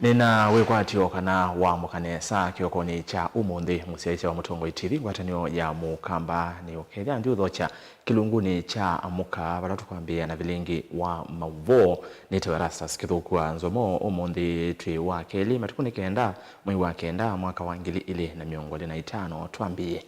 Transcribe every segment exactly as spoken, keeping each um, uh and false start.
Nĩna wĩkwatyo kana waamũka nesa kĩokonĩ kya ũmũnthĩ, mũsyaĩĩsya wa Mũtongoi T V, ngwatanĩo ya Mũkamba, nĩ ũkethĩa ndyũthokya kĩlungunĩ kya Amũka, vala tũkwambĩĩa na vilingĩ wa maũvoo. Nĩtawa Erastus Kĩthũku wa Nzomo. Ũmũnthĩ twĩ wa kelĩ, matukũ nĩ kenda, mwei wa kenda, mwaka wa ngili ilĩ na mĩongo ĩlĩ na itano. Twambĩĩe.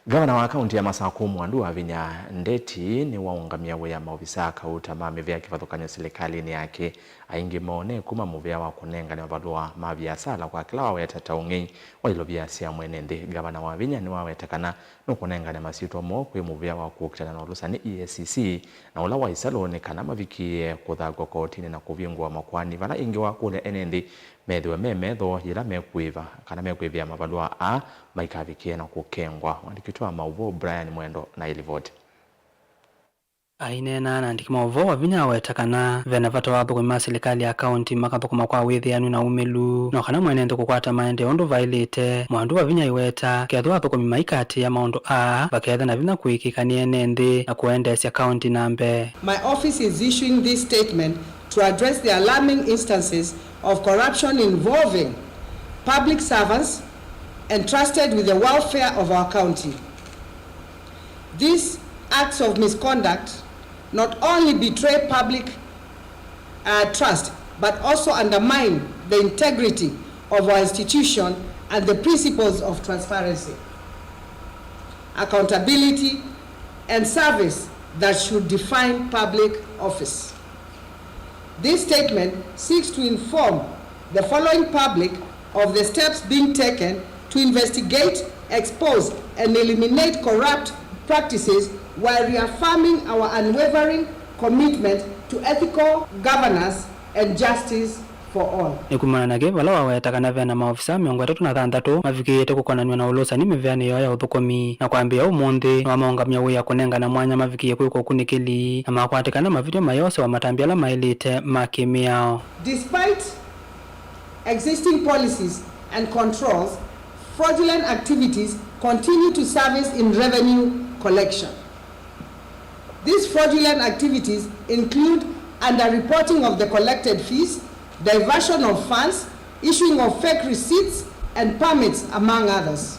Ngavana wa kaunti ya Masakũ, Mwandu wa Vinya Ndeti, nĩwaũngamya wĩa maovisaa kauta ma mĩvĩa kĩvathũkany'o silikalĩnĩ yake, aingĩ moo ne kuma mũvĩa wa kũnengane mavalũa ma viasala kwa kĩla waweta ta ũng'ei wa ilovia sya mwene nthĩ. Ngavana wa Vinya nĩwaweta kana nũkũnengane masyĩtwa moo kwĩ mũvĩa wa kũkitana na ũlũsani, E A C C, na ũla wa isalũ nĩ kana mavikĩĩe kũthagwa kotinĩ na kũvingũa makoani, vala ĩngĩ wakũlya ene nthĩ methĩwe me metho yĩla mekwĩva kana mekwĩvĩa mavalũa aa maikavikĩe na kũkengwa. Mwandĩki witũ wa maũvoo Brian Mwendo na ĩlivoti. Aineena na andĩki maũvoo, Wavinya aweta kana ve na vata wa athũkũmi ma silikalĩ ya kaunti makathũkũma kwa wĩthĩanu na umĩlu, no kana mwene nthĩ kũkwata maendeeo ũndũ vaĩlĩte. Mwandu Wavinya aiweta kethĩwa athũkũmi maikaatĩĩa maũndũ aa, vaketha na vinya kũĩkĩĩka nĩ ene nthĩ na kũendeesya kaunti na mbee. My office is issuing this statement to address the alarming instances of corruption involving public servants entrusted with the welfare of our county. These acts of misconduct not only betray public, uh, trust, but also undermine the integrity of our institution and the principles of transparency, accountability, and service that should define public office. This statement seeks to inform the following public of the steps being taken to investigate, expose, and eliminate corrupt practices while reaffirming our unwavering commitment to ethical governance and justice for all. Nĩ kumana na kĩĩ vala waweta kana ve na maovisaa mĩongo ĩtatũ na thanthatũ mavikĩĩte kũkonanw'a na ũlũsani mĩvĩanĩ yoo ya ũthũkũmi, na kwambĩĩa ũmũnthĩ nĩwamaũngamya wĩa kũnengana mwanya mavikĩĩe kwĩka ũkunĩkĩli na makwatĩkana mavĩtyo mayosewa matambya ala maĩlĩte ma kĩmĩao. Despite existing policies and controls, fraudulent activities continue to surface in revenue collection. These fraudulent activities include underreporting of the collected fees, diversion of funds, issuing of fake receipts and permits, among others.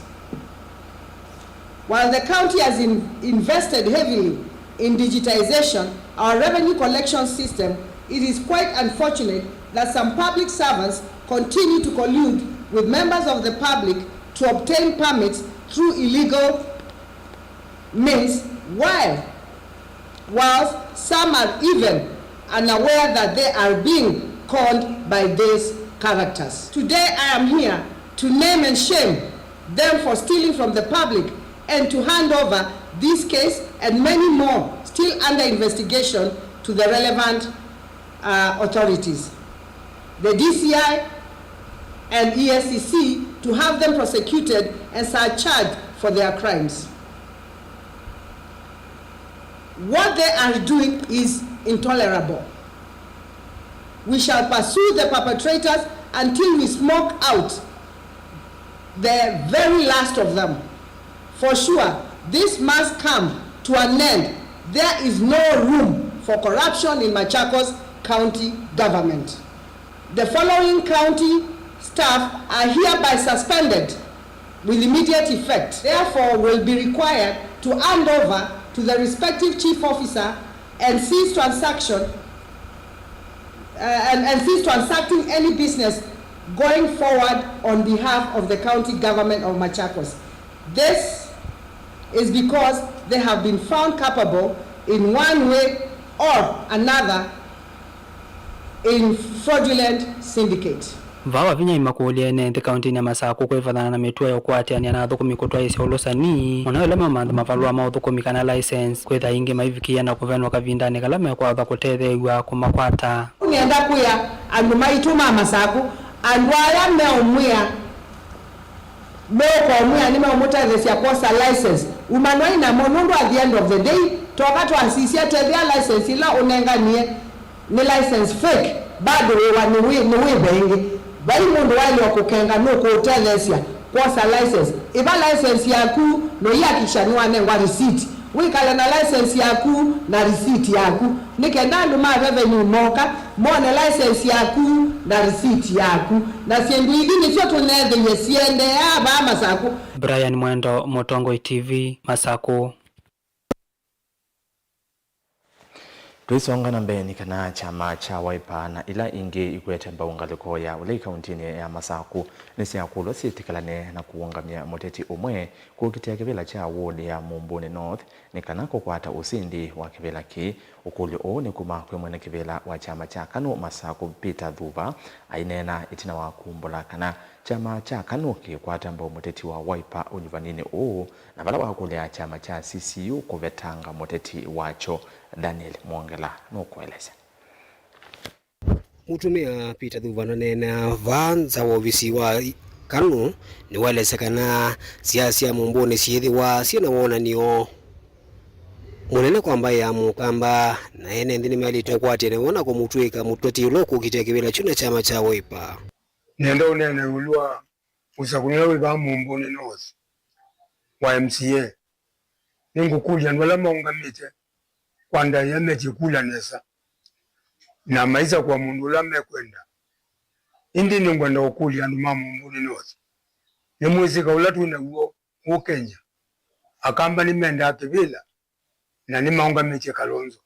While the county has in-, invested heavily in digitization, our revenue collection system, it is quite unfortunate that some public servants continue to collude with members of the public to obtain permits through illegal means, while, whilst some are even unaware that they are being conned by these characters. Today I am here to name and shame them for stealing from the public and to hand over this case and many more still under investigation to the relevant, uh, authorities, the D C I and E A C C, to have them prosecuted and surcharged for their crimes. What they are doing is intolerable. We shall pursue the perpetrators until we smoke out the very last of them. For sure, this must come to an end. There is no room for corruption in Machakos County government. The following county staff are hereby suspended with immediate effect, therefore will be required to hand over to the respective chief officer and cease transaction, uh, and, and cease transacting any business going forward on behalf of the county government of Machakos. This is because they have been found culpable in one way or another in fraudulent syndicate. Vaa Wavinya aimakũlya ene nthĩ kauntinĩ ya Masakũ kwĩvathana na mĩtuo ya ũkũatĩanĩa na athũkũmi kũtwaĩĩsya ũlũsani, mũno ĩla meũmantha mavalũa ma ũthũkũmi kana license, kwĩtha aingĩ maivikĩĩa na kũvenwa kavindanĩ kala mekwathwa kũtetheew'a kũmakwata. Nĩenda kwĩa andũ maitũ ma Masakũ, andũ ala meũmwĩa, meũkomwĩa nĩmeũmũtetheesya kwosa license, umanwai namo, nũndũ at the end of the day, toka twasisya tethĩa license ĩla ũnenganie nĩ license fake, bado wĩwa nĩ wĩ, nĩ wĩve ĩngĩ. Vai mũndũ waĩlĩwa kũkenga nũkũũtetheesya kwosa license. Ĩva license yaku, na ũiakikisha nĩwanengwa receipt. Wĩkale na license yaku na receipt yaku, nĩ kenda andũ ma revenue moka mone license yaku na receipt yaku. Na syĩndũ ithi nĩsyo tũneethĩie siendeea vaa Masakũ. Brian Mwendo, Mũtongoi T V, Masakũ. Tũisonga na mbee, nĩ kana kyama kya Wiper na ila ingĩ ikwete mbau ngalĩko ya ũlei kauntinĩ ya Masakũ nĩsyakũlwa syĩtĩkĩlane na kũũngamya mũteti ũmwe kũkitĩa kĩvĩla kya ward ya Mumbuni North nĩ kana kũkwata ũsindi wa kĩvĩla kĩĩ. Ũkũlyo ũũ nĩ kuma kwĩ mwene kĩvĩla wa kyama kya KANU Masakũ, Peter Thuva, aineena ĩtina wa kumbũla kana kyama kya KANU kĩkwata mbau mũteti wa Wiper ũnyuvaninĩ ũũ, na vala wakũlya kyama kya C C U kũvetanga mũteti wakyo. Daniel Mwongela nũkũelesya. Mũtumĩa Peter Thuva ananeenea vaa nza wa ovisi wa KANU nĩwaelesya kana siasa sya Mumbuni syĩthĩwa syĩ na wonany'o mũnene kwa mbaĩ ya Mũkamba, na ene nthĩ nĩmaĩlĩte ũkwatĩanĩw'a na kũmũtw'ĩka mũteti ũla ũkũkitĩa kĩvĩla kyu na kyama kya Wiper. Nenda ũneena ĩũlũ wa ũsakũni ũla wĩ vaa Mumbuni North wa M C A. Nĩngũkũlya andũ ala maũngamĩte kwa ndaĩa mekye kula nesa, na maisakũa mũndũ ũla mekwenda. Ĩndĩ nĩngwenda ũkũlya andũ ma Mumbuni North, nĩmwĩsĩ kaũ ũla twĩ naw'o kũũ Kenya? Akamba nĩmendaa kĩvĩla na nĩmaũngamĩtye Kalonzo.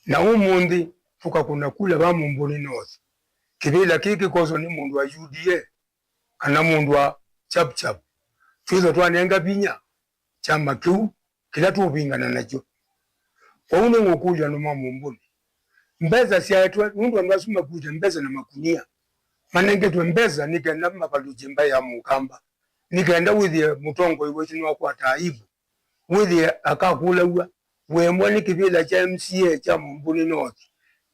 Na ũmũnthĩ tũkakũna kula va Mumbuni North, kĩvĩla kĩĩ kĩkoswa nĩ mũndũ wa U D A kana mũndũ wa Chap Chap, twĩthwa twanenga vinya kyama kĩu kĩla tũũvingana nakyo. Kwoou nĩngũkũlya andũ ma Mumbuni, mbesa syaetwe nũndũ andũ asu makuĩte mbesa na makunia, manengetwe mbesa nĩ kenda mavalũkye mbaĩ ya Mũkamba, nĩ kenda wĩthĩe mũtongoi waitũ nĩwakwata aibu, wĩthĩe akakũlaw'a, weemwa nĩ kĩvĩla kya M C A kya Mumbuni North,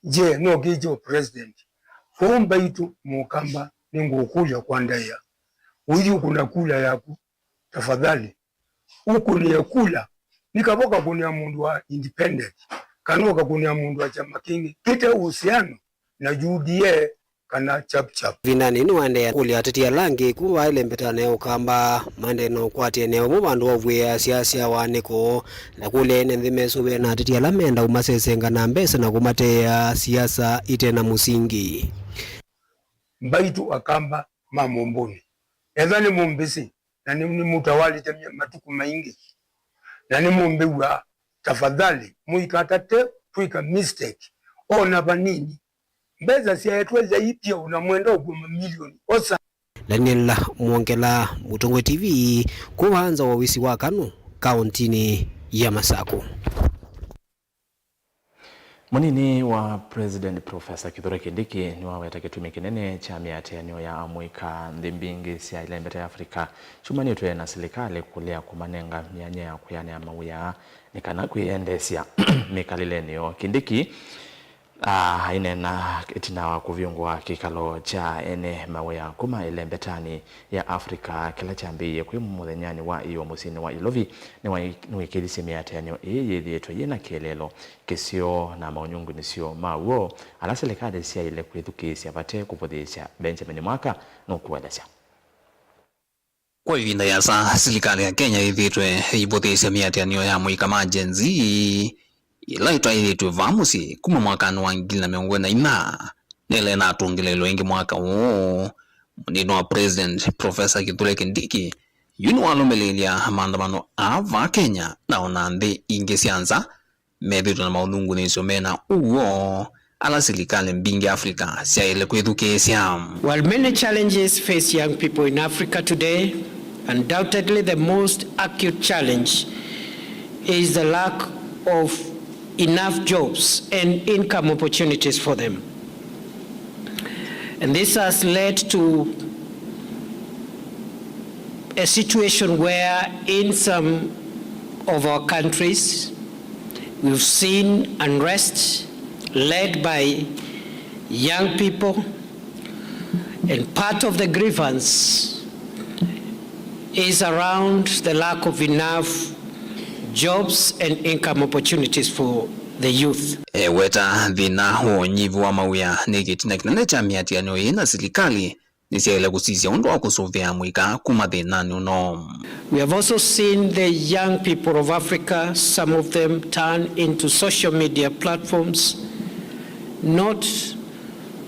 je, no kĩkye ũ president? Kwoou mbaitũ Mũkamba, nĩngũkũlya kwa ndaĩa, ũithi ũkũna kula yaku, tafadhali ũkũnĩe kula. Nĩ kava ũkakũnĩa mũndũ wa independent kana ũkakũnĩa mũndũ wa kyama kĩngĩ kĩte ũhusiano na U D A kana Chap Chap. Ĩvindanĩ nĩwaendeea kũlya ateti ala angĩ kuma vaa ĩlembetanĩ ya Ũkamba maendee na ũkwatĩanĩa ũmwe vandũ wa ũvw'ĩĩa siasa sya wanĩko, na kũlya ene nthĩ mesũvĩe na ateti ala menda ũmasesengana mbesa na kũmateea siasa ite na mũsingi. Mbaitũ Akamba ma Mũmbũnĩ, ethwa nĩmũmbĩsĩ na nĩ, nĩmũtawalĩte mya-, matukũ maingĩ, na nĩmũmbĩw'aa, tafadhali mũikatate kwĩka mistake o na vanini. Mbesa syaetwe yai vyũ na mwenda ũkw'a mamilioni. Osa. Daniel Mwongela, Mũtongoi T V, kuma nza wa ovisi wa KANU, kaũntinĩ ya Masakũ. Mũnini wa President Professor Kithure Kindiki nĩwaweta kĩtumi kĩnene kya mĩatĩanĩo ya amũika nthĩ mbingĩ sya ĩlembeta ya Africa syumanĩtw'e na silikalĩ kũlea kũmanenga myanya ya kwĩanĩa mawĩa nĩ kana kwĩyendeesya mĩkalĩlenĩ yoo. Kindiki, ah, aineena ĩtina wa kũvingũa kĩkalo kya ene mawĩa kuma ĩlembetanĩ ya Africa kĩla kyambĩĩie kwĩ mũthenyanĩ wa ĩyoo mũsyĩnĩ wa Ilovi, nĩwai-, nĩwĩkĩthisye mĩatĩanĩo ĩĩ yĩthĩĩtwe yĩ na kĩeleelo, kĩseo na maũnyungunyĩsyo ma w'o ala silikalĩ syaĩle kwĩthukĩĩsya vate kũvũthĩĩsya. Benjamin Mwaka nũkũelesya. Kwa ĩvinda yĩasa, silikalĩ ya Kenya yĩthĩĩtwe ĩivũthĩĩsya mĩatĩanĩo ya amũika ma Gen Z, ĩla ĩtwaĩĩtw'e vaa mũsyĩ kuma mwakanĩ wa ngili na mĩongo ĩna na inya, na ĩla ĩnatũngĩlĩĩlwe ĩngĩ mwaka ũũ. Mũnini wa President, Professor Kithure Kindiki, yu nĩwalũmĩlĩĩlya maandamano aa vaa Kenya, na o na nthĩ ingĩ sya nza, methĩĩtwe na maũnyungunyĩsyo me na ũw'o ala silikalĩ mbingĩ Africa syaĩle kwĩthukĩĩsya. While many challenges face young people in Africa today, undoubtedly the most acute challenge is the lack of enough jobs and income opportunities for them. And this has led to a situation where in some of our countries, we've seen unrest led by young people, and part of the grievance is around the lack of enough jobs and income opportunities for the youth. Eweta thĩna wa ũnyivu wa mawĩa nĩ kĩtina kĩnene kya mĩatĩanĩo ĩĩ na silikalĩ, nĩsyaĩle kũsisya ũndũ wa kũsũvĩa mũika kuma thĩnanĩ ũno. We have also seen the young people of Africa, some of them turn into social media platforms, not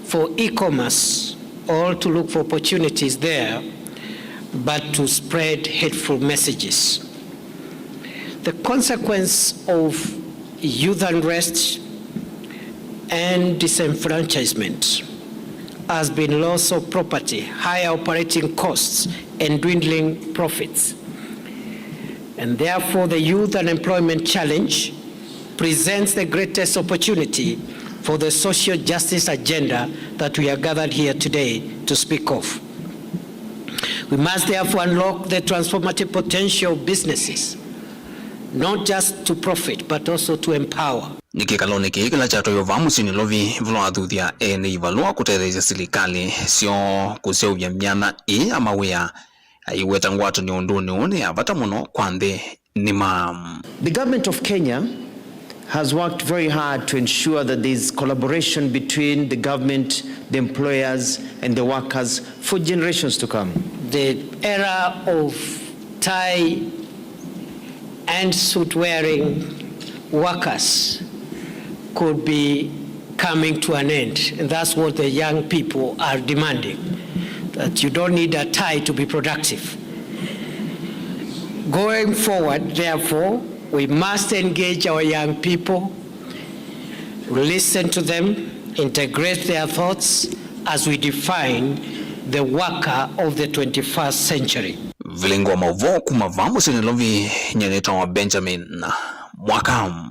for e-commerce or to look for opportunities there, but to spread hateful messages. The consequence of youth unrest and disenfranchisement has been loss of property, higher operating costs, and dwindling profits. And therefore, the youth unemployment challenge presents the greatest opportunity for the social justice agenda that we are gathered here today to speak of. We must therefore unlock the transformative potential of businesses, not just to profit, but also to empower. Nĩ kĩkalonĩ kĩĩ kĩla kyatwaiwe vaa mũsyĩ Nairobi, vala wathuthya ene ivalũa kũtetheesya silikalĩ syoo kũseũvya myanya ĩĩ ya mawĩa. Aiweta ngwatanĩo ũndũnĩ ũũ nĩ ya vata mũno kwa nthĩ nĩma. The government of Kenya has worked very hard to ensure that there is collaboration between the government, the employers, and the workers for generations to come. The era of tie and suit wearing workers could be coming to an end. And that's what the young people are demanding, that you don't need a tie to be productive. Going forward, therefore, we must engage our young people, listen to them, integrate their thoughts as we define the worker of the twenty-first century. Vilingi wa maũvoo kuma vaa mũsyĩ Nairobi, nyie nĩtawa Benjamin Mwaka.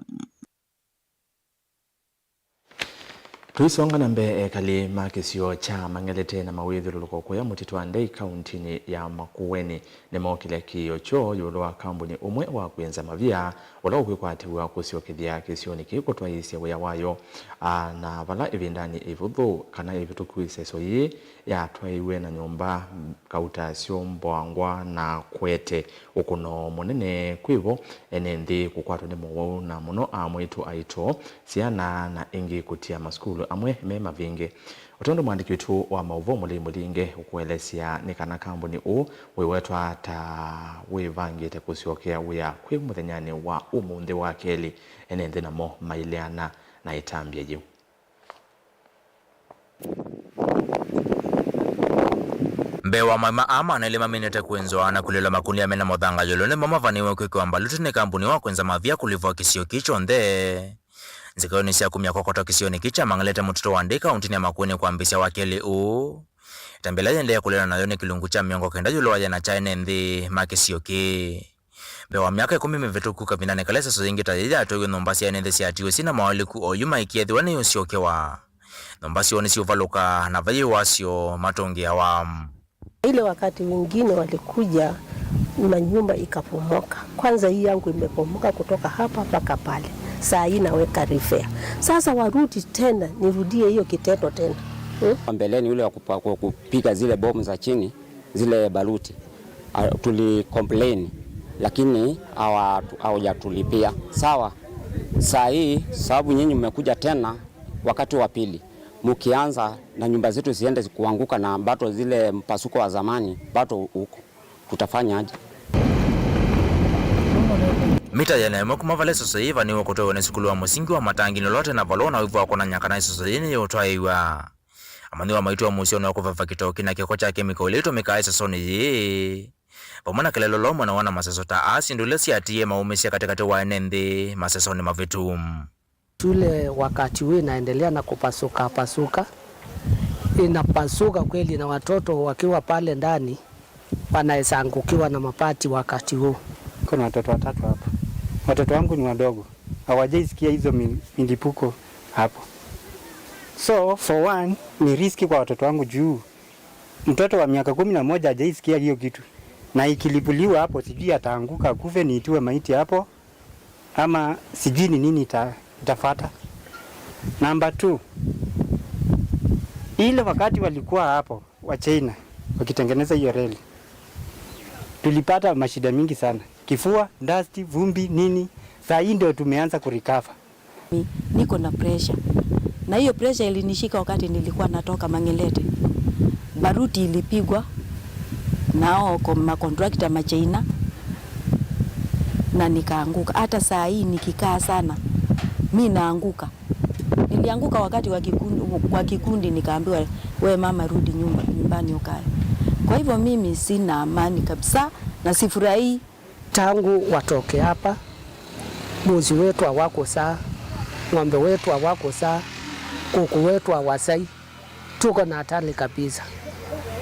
Tũisonga na mbee, ekali ma kĩsio kya Mang'elete na mawĩthyũlũlũko kũya mũtitũ wa Ndei, kauntinĩ ya Makueni, nĩmookĩlya kĩĩo kyoo ĩũlũ wa kambuni ũmwe wa kwĩnza mavia ũla ũkwĩkwatĩw'a kũsyokethya kĩsionĩ kĩĩ kũtwaĩĩsya wĩa wayo. Aa, na vala ĩvindanĩ ĩvũthũ kana ĩvĩtũku, ĩseso yĩĩ yatwaĩwe na nyũmba, kauta syo, mboangwa na kwete ũkũno mũnene kwĩ vo, ene nthĩ kũkwatwa nĩ mowau, na mũno amwĩtũ aitũ, syana, na ĩngĩ kũtia masukulu amwe me mavinge. O ta ũndũ mũandĩki witũ wa maũvoo Mũlei Mũlinge ũkũelesya nĩ kana kambuni ũũ wĩwetwa ta wĩvangĩte kũsyokea wĩa kwĩ mũthenyanĩ wa ũmũnthĩ wa kelĩ, ene nthĩ namo maileana na ĩtambya yĩu. Mbee wa maima aa mana elĩ maminĩte kwĩnzwa na kũlĩlwa makunia mena mũthanga ĩũlũ, nĩmo mavanĩĩwe kwĩkĩwa mbaluti nĩ kambuni wa kwĩnza mavia kũlivwa kĩsio kĩĩ kyonthe. Nzikaĩonĩ sya kumya kokoto kĩsionĩ kĩĩ kya Mang'elete mũtitũ wa Ndei kauntinĩ ya Makueni kwambĩĩsya wa kelĩ ũũ, ĩtambya yĩla yĩendee kũleana nayo nĩ kĩlungu kya mĩongo kenda ĩũlũ wa ĩana kya ene nthĩ ma kĩsio kĩĩ. Mbee wa myaka ĩkũmi mĩvĩtũku, kavindanĩ kala ĩseso yĩngĩ ta yĩĩ yatwaiwe, nyũmba sya ene nthĩ syatiwe syĩ na moaĩlĩku oyu maikĩethĩwa nĩyũsyokewa. Nyũmba syoo nĩsyũvalũka na vayĩ wasyo matũngĩawa. Ile wakati wengine walikuja na nyumba ikapomoka. Kwanza hii yangu imepomoka kutoka hapa mpaka pale. Saa hii naweka repair. Sasa warudi tena, nirudie hiyo kitendo tena. Hmm? Mbeleni ule wa kupa-, ku-, kupiga zile bomu za chini, zile baruti. Ah, tuli complain, lakini hawa-, hawajatulipia. Sawa, saa hii sababu nyinyi mmekuja tena wakati wa pili, mkianza na nyumba zetu ziende kuanguka na bado zile mpasuko wa zamani bado huko, tutafanya aje? Mita ĩana ĩmwe kuma vala ĩseso yĩĩ ĩvanĩĩwe kũtwaĩwa nĩ sukulu wa mũsingi wa Matangi nĩlote na valũa na wĩvu wa kwonany'a kana ĩseso yĩĩ nĩyĩũtwaĩwa. Amanyĩw'a maitũ wa mũsyĩ ũũ nĩwakũveva kĩtoo kĩna kĩko kya kemiko ila itũmĩkaa ĩsesonĩ yĩĩ, vamwe na kĩlelolo mwena wa na maseso ta aa, syĩndũ ila syatiie maumĩsya katĩkatĩ wa ene nthĩ masesonĩ mavĩtu. Shule wakati huu inaendelea na kupasuka pasuka, inapasuka kweli, na watoto wakiwa pale ndani wanaweza angukiwa na mabati wakati huu. Kuna watoto watatu hapa, watoto wangu ni wadogo, hawajaisikia hizo mi-, milipuko hapo. So for one, ni riski kwa watoto wangu juu mtoto wa miaka kumi na moja hajaisikia hiyo kitu, na ikilipuliwa hapo, sijui ataanguka akufe, niitiwe maiti hapo, ama sijui ni nini ita-, itafuata. Number two, ile wakati walikuwa hapo wa China wakitengeneza hiyo reli, tulipata mashida mingi sana, kifua, dust, vumbi, nini. Saa hii ndio tumeanza kurecover. Ni-, niko na pressure. Na hiyo pressure ilinishika wakati nilikuwa natoka Mang'elete. Ruti ilipigwa na hao ko-, makontrakta ma China na nikaanguka. Hata saa hii nikikaa sana, mi naanguka. Nilianguka wakati wa kikundi, kwa kikundi nikaambiwa, "We mama, rudi nyumba, nyumbani ukae." Kwa hivyo mimi sina amani kabisa na sifurahii. Tangu watoke hapa, mbuzi wetu hawakusaa, ng'ombe wetu hawakusaa, kuku wetu hawasai. Tuko na hatari kabisa.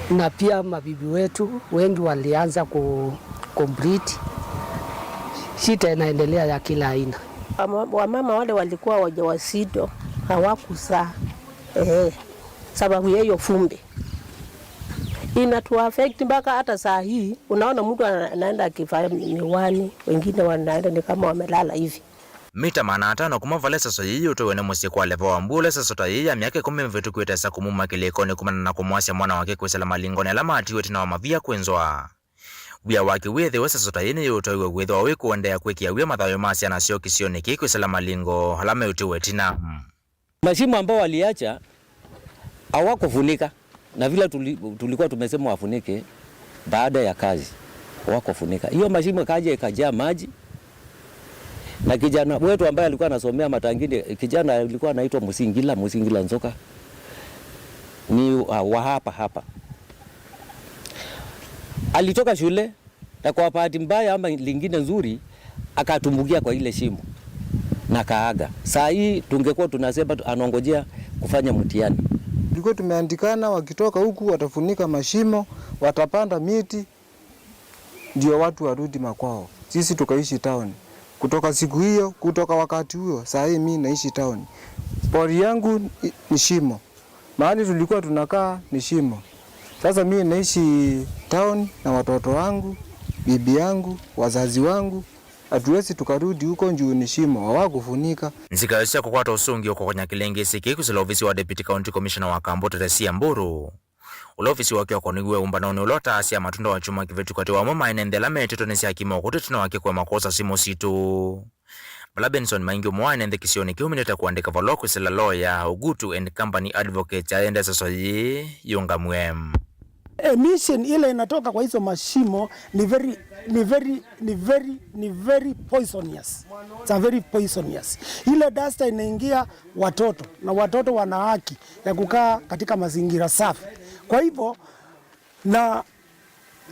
Na pia mabibi wetu wengi walianza ku complete. Shida inaendelea ya kila aina. Wama-, wamama wale walikuwa wajawazito hawakuzaa. Eh, sababu ya hiyo vumbi. Inatu affect mpaka hata saa hii, unaona mtu ana-, anaenda akivaa miwani, wengine wanaenda ni kama wamelala hivi. Mita maana atano kuma vala ĩseso yĩĩ yĩũtũiwe nĩ mũsyĩ kwa leva wa mbua, ũla ĩseso ta yĩĩ ya myaka ĩkũmi mĩvĩtũku ĩtesa kũmuma kĩlĩkonĩ kumana na kũmwasya mwana wake kwĩsĩla malingoni ala maatiwe ĩtina wa mavia kwĩnzwa. Wia wa kĩw'ũ ethĩwa ĩseso ta yĩĩ nĩyĩũtũiwe wĩthĩwa wĩ kũendeea kwĩkĩa wia mathayũ ma syana syoo kĩsionĩ kĩĩ kwĩsĩla malingo ala meũtiwe ĩtina. Mashimo ambao waliacha hawakufunika, na vile tuli-, tulikuwa tumesema wafunike baada ya kazi, hawakufunika. Hiyo mashimo ikaja ikajaa maji, na kijana wetu ambaye alikuwa anasomea Matangini, kijana alikuwa anaitwa Musingila, Musingila Nzoka, ni wa, wa hapa hapa. Alitoka shule, na kwa bahati mbaya ama lingine nzuri, akatumbukia kwa ile shimo na kaaga. Saa hii tungekuwa tunasema tu-, anaongojea kufanya mtihani. Tulikuwa tumeandikana, wakitoka huku watafunika mashimo, watapanda miti, ndio watu warudi makwao. Sisi tukaishi town. Kutoka siku hiyo, kutoka wakati huo, saa hii mi naishi town. Pori yangu i-, ni shimo. Mahali tulikuwa tunakaa ni shimo. Sasa mimi naishi town na watoto wangu, bibi yangu, wazazi wangu. Hatuwezi tukarudi huko juu ni shimo, hawakufunika. Nzika sya kũkwata ũsũngĩo kũkonya kĩlĩngĩsĩ kĩĩ kwĩsĩla ovisi wa Deputy County Commissioner wa Kambo Teresia Mburu, ũla ovisi wake ũkoniw'e ũmbanonĩ ũla ũtaasya matunda wa kyumwa kĩvĩtũku atĩ amwe maene nthĩ ala meetĩtwe nĩ syaki mokũtũ ĩtina wa kĩkwema kwosa simũ sitũ. Vala Benson Maingi, ũmwe wa ene nthĩ kĩsionĩ kĩu, ũminĩte kũandĩka valũa kwĩsĩla loya Ogutu and Company Advocates, aenda ĩseso yĩĩ yĩũngamw'e. Emission ile inatoka kwa hizo mashimo ni very, ni very, ni very, ni very poisonous. It's a very poisonous. Ile dust inaingia watoto, na watoto wana haki ya kukaa katika mazingira safi. Kwa hivyo, na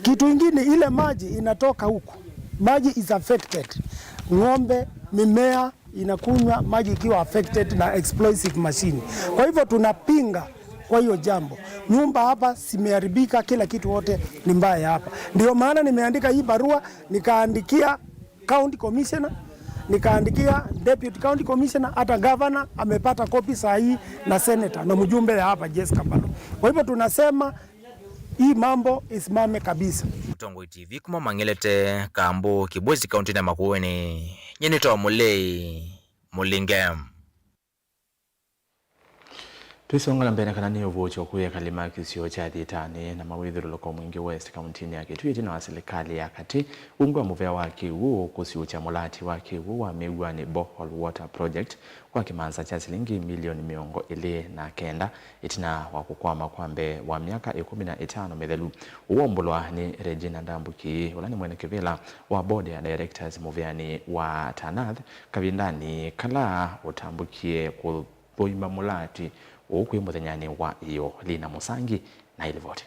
kitu ingine, ile maji inatoka huku, maji is affected. Ng'ombe, mimea inakunywa maji ikiwa affected na explosive machine. Kwa hivyo tunapinga kwa hiyo jambo. Nyumba hapa zimeharibika, kila kitu wote ni mbaya hapa. Ndio maana nimeandika hii barua, nikaandikia county commissioner, nikaandikia deputy county commissioner, hata governor amepata kopi saa hii na senator na mjumbe ya hapa Jessica Mbalo. Kwa hivyo tunasema hii mambo isimame kabisa. Mũtongoi T V kuma Mang'elete, Kambo, Kibwezi, kaunti ya Makueni. Nyie nĩ Tom Mũlei Mũlinge. Twĩsonga na mbee, nĩ kana nĩ ũvũkyo kwĩ ekali ma kĩsio kya Thitanĩ na mawĩthyũlũlũko Mwingi West, kauntinĩ ya Kitui, ĩtina wa silikalĩ ya katĩ ungu wa mũvea wa kĩw'ũ kũsiũkya mũlati wa kĩw'ũ wa Mĩw'anĩ Borehole Water Project kwa kĩmanza kya silingi milioni mĩongo ĩlĩ na kenda, ĩtina wa kũkwama kwa mbee wa myaka ĩkũmi na ĩtano mĩthelu. Ũwaumbũlwa nĩ Regina Ndambuki, ũla nĩ mwene kĩvĩla wa board ya directors mũvĩanĩ wa Tanath, kavindanĩ kala ũtambũkie kũthũima mũlati ũũ kwĩ mũthenyanĩ wa ĩyoo. Lina Mũsangi na ilivoti.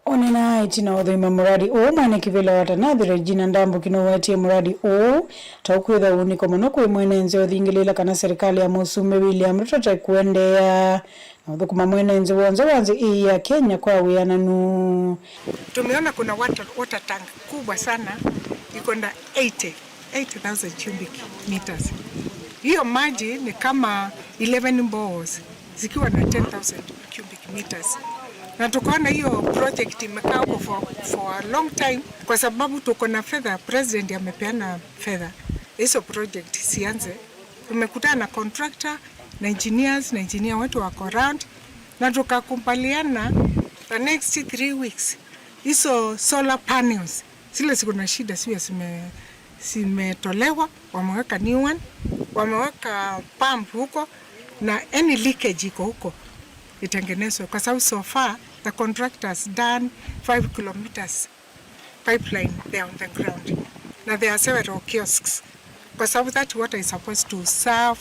Ũneenaa ĩtina wa ũthũima mũradi ũũ, mwene kĩvĩla wa Tanath Regina Ndambuki nũwetie mũradi ũũ ta ũkwĩtha ũunĩko mũno kwĩ mwene nzĩ ũthingĩlĩĩla kana serikali ya Mũsumbĩ William Ruto ta ĩkũendeea na ũthũkũma mwene nzĩ w'onthe wa nzĩ ĩĩ ya Kenya kwa wĩananu. Tumeona kuna water, water tank kubwa sana, iko na eighty, eighty thousand cubic meters. Hiyo maji ni kama eleven boreholes zikiwa na ten thousand cubic meters. Na tukaona hiyo project imekaa huko for, for a long time, kwa sababu tuko na fedha, president amepeana fedha hizo project sianze. Tumekutana na contractor na engineers, na engineer wetu wako around, na tukakubaliana the next three weeks hizo solar panels zile ziko na shida ziwe zime-, zimetolewa, wameweka new one, wameweka pump huko, na any leakage iko huko itengenezwe, kwa sababu so far the contractors done five kilometers pipeline there on the ground, na there are several kiosks, kwa sababu that water is supposed to serve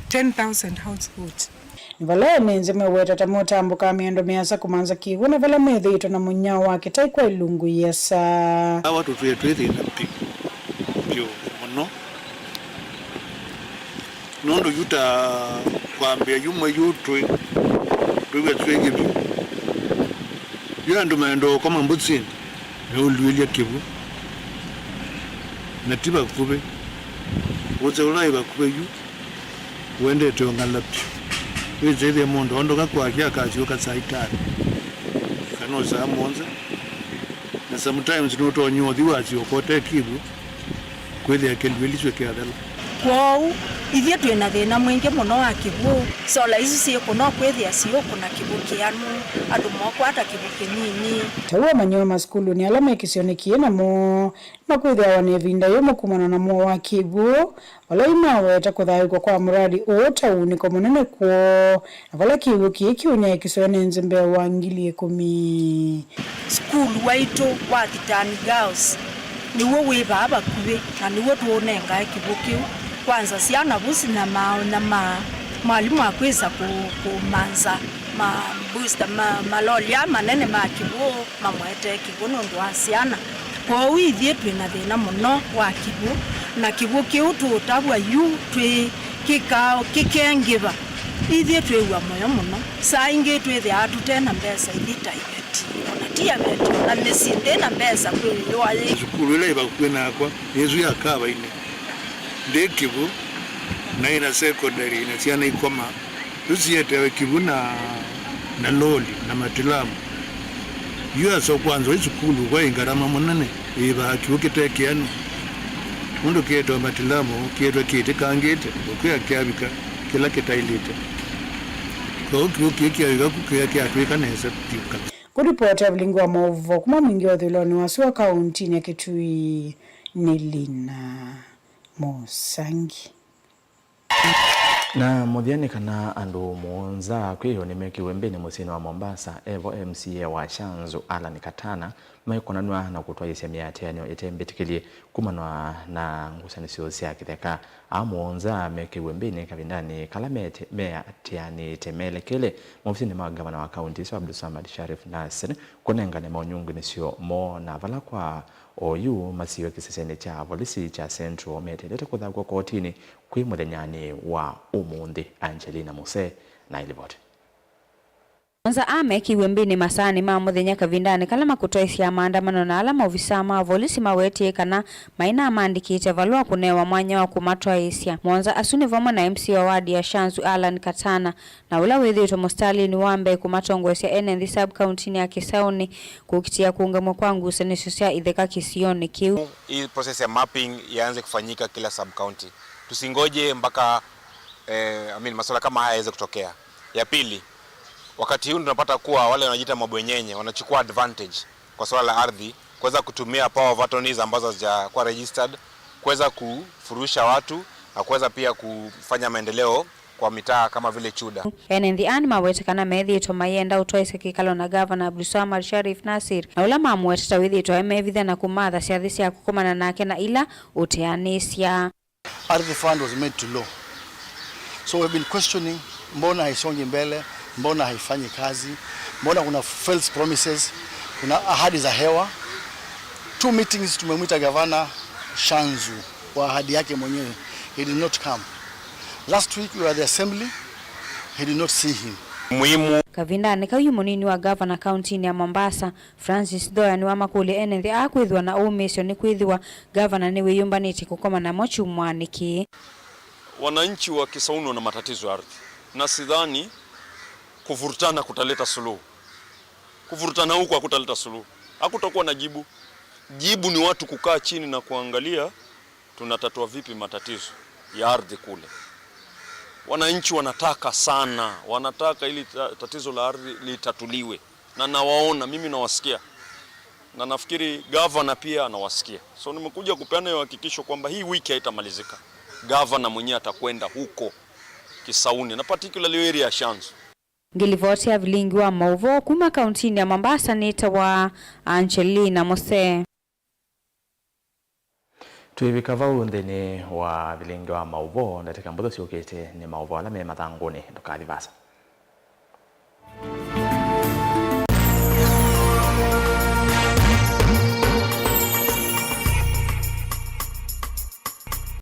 ten thousand households. Nĩ vala ene nzĩ meweta ta motambũkaa mĩendo mĩasa kũmanza kĩw'ũ na vala methĩĩtwe na mũnyao wa kĩtai kwa ilungu iasa. Awa tũtwĩe twĩ thĩna vyũ, vyũ mũno. Nũndũ yu ta kwambĩa yu mwei ũyũ twĩ, twĩw'a twĩ kĩvyũ. Yu andũ maenda ũkoma mbũsĩnĩ, meũluĩlya kĩw'ũ. Na ti vakuvĩ. Ũsĩ ũla wĩ vakuvĩ yu, wendete ũng'ala vyũ. Wĩsĩthye mũndũ ondoka kwake akasyoka saa itano, kana o saa mũonza. Na sometimes nũtonya ũthi wasyoka ũte kĩw'ũ. Kwĩthĩa kĩluĩlisyo kĩathela. Kwoou, ithyĩ twĩ na thĩna mwingĩ mũno wa kĩw'ũ. Sola isu syĩkũna kwĩthĩa siũkũna kĩw'ũ kĩanu, andũ mokwata kĩw'ũ kĩnini. Ta w'o amanyĩw'a masukulunĩ ala me kĩsionĩ kĩĩ namo, makwĩthĩawa na ĩvinda yũmũ kumana na mũo wa kĩw'ũ, vala imaweta kũthayũũkw'a kwa muradi ũũ ta ũunĩko mũnene kwoo. Na vala kĩw'ũ kĩĩ kĩũnyaĩĩkĩswe nĩ nzĩ mbee wa ngili ĩkũmi. Sukulu waitũ wa Thitani Girls nĩw'o wĩ vaa vakuvĩ, na nĩw'o tũũnengae kĩw'ũ kĩu. Kwanza syana vu sinyamaa ũnyamaa, mwalimũ akwĩsa kũ-, kũmanza ma booster, ma, maloli aa manene ma kĩw'ũ mamwetee kĩw'ũ nũndũ wa syana. Kwoou ithyĩ twĩ na thĩna mũno wa kĩw'ũ, na kĩw'ũ kĩu tũũtavw'a yu twĩ kĩka-, kĩkengĩva, ithyĩ twĩw'a mũyo mũno. Saa ingĩ twĩthĩawa tũte na mbesa ithi ta iveti, ona ti aveti, ona mĩsyĩ ndĩ na mbesa kwĩyũa yĩ. Sukulu ĩla ĩ vakuvĩ nakwa nĩ ĩsu ya Kavainĩ, ndĩ kĩw'ũ, na ĩna secondary, na syana ikoma. Tũsietewe kĩw'ũ na, na loli na matilamu. Yu aso kwanza ĩ sukulu kwa ĩ ngarama mũnene, ĩĩvaa kĩw'ũ kĩte kĩanu. Nũndũ kĩetawa matilamu, kĩetwe kĩtĩkangĩte, ũkwĩa kĩavika kĩla kĩtaĩlĩte. Kwoou kĩw'ũ kĩĩ kĩavika ku kĩya kĩatw'ĩka nesa vyũ kabisa. Kũlipota vilingi wa maũvoo kuma mwingĩ wa ũthũĩlonĩ wasu wa kauntinĩ ya Kitui nĩ Lina Mũsangi. Na mũthya nĩ kana andũ mũonza kwĩyo nĩmekiwe mbĩnĩ mũsyĩnĩ wa Mombasa, evo M C A wa Shanzu Allan Katana maikonanw'a na kũtwaĩĩsya mĩatĩanĩo ĩte mbĩtĩkĩlye kumanwa na ngusanĩsyo sya kĩtheka. Aa mũonza mekiwe mbĩnĩ kavindanĩ kala mete-, meatĩanĩte melekele maovisinĩ ma ngavana wa kaunti ĩsu Abdulswamad Sharif Nasir kũnengane maũnyungunyĩsyo moo, na vala kwa oyu masiwe kĩsesenĩ kya volisi kya Central meteelete kũthaw'a kotinĩ kwĩ mũthenyanĩ wa ũmũnthĩ. Angelina Muse na ilivoti. Mũonza aa mekiwe mbĩnĩ masaanĩ ma mũthenya kavindanĩ kala makũtwaĩsya maandamano, na ala maovisaa ma volisi mawetie kana mainamandĩkĩte valũa kũnewa mwanya wa kũmatwaĩĩsya. Mũonza asu nĩ vamwe na M C A wa wadi ya Shanzu Allan Katana, na ũla wĩthĩĩtwe mũsitalĩnĩ wa mbee kũmatongoesya ene nthĩ sub-kauntinĩ ya Kĩsaũnĩ kũkitĩa kũũngamw'a kwa ngusanĩsyo sya itheka kĩsionĩ kĩu. Hii process ya mapping ianze kufanyika kila sub-county. Tusingoje mpaka, eh, I mean, masuala kama haya yaweze kutokea. Ya pili, wakati huu tunapata kuwa wale wanajiita mabwenyenye wanachukua advantage kwa suala la ardhi, kuweza kutumia power of attorneys ambazo hazijakuwa registered, kuweza kufurusha watu na kuweza pia kufanya maendeleo kwa mitaa kama vile Chuda. Ene nthĩ aa nĩmawete kana methĩĩtwe mayenda ũtwaĩsya kĩkalo na Gavana Abdulswamad Sharif Nasir, na ũla mamũweta ta wĩthĩĩtwe amevitha na kũmatha syathĩ sya kũkomana nake na ila ũteanĩsya. Ardhi fund was made to law. So we've been questioning, mbona haisongi mbele, mbona haifanyi kazi, mbona kuna false promises, kuna ahadi za hewa. Two meetings tumemwita gavana Shanzu kwa ahadi yake mwenyewe. He did not come. Last week we were at the assembly, he did not see him. Muhimu. Kavindanĩ kau yu mũnini wa gavana kauntinĩ ya Mombasa, Francis Thoya nĩwamakũlya ene nthĩ aa kwĩthĩwa na ũmĩĩsyo nĩkwĩthĩwa gavana nĩwĩyũmbanĩtye kũkomana namo kyumwanĩ kĩĩ. Wananchi wa Kisauni wana matatizo ya ardhi, na sidhani kuvurutana kutaleta suluhu. Kuvurutana huku hakutaleta suluhu, hakutakuwa na jibu. Jibu ni watu kukaa chini na kuangalia tunatatua vipi matatizo ya ardhi kule. Wananchi wanataka sana, wanataka ili ta-, tatizo la ardhi litatuliwe. Na nawaona, mimi nawasikia. Na nafikiri gavana pia anawasikia. So nimekuja kupeana hiyo hakikisho kwamba hii wiki haitamalizika. Gavana mwenyewe atakwenda huko Kisauni, na particularly area ya Shanzu. Ngĩlivoti ya vilingi wa maũvoo kuma kauntinĩ ya Mombasa nĩtawa Angelina Mose. Twĩvika vau nthĩnĩ wa vilingi wa maũvoo, ndatĩka mbũthũ syũkĩte nĩ maũvoo ala me mathangũnĩ. Ndũkathi vasa.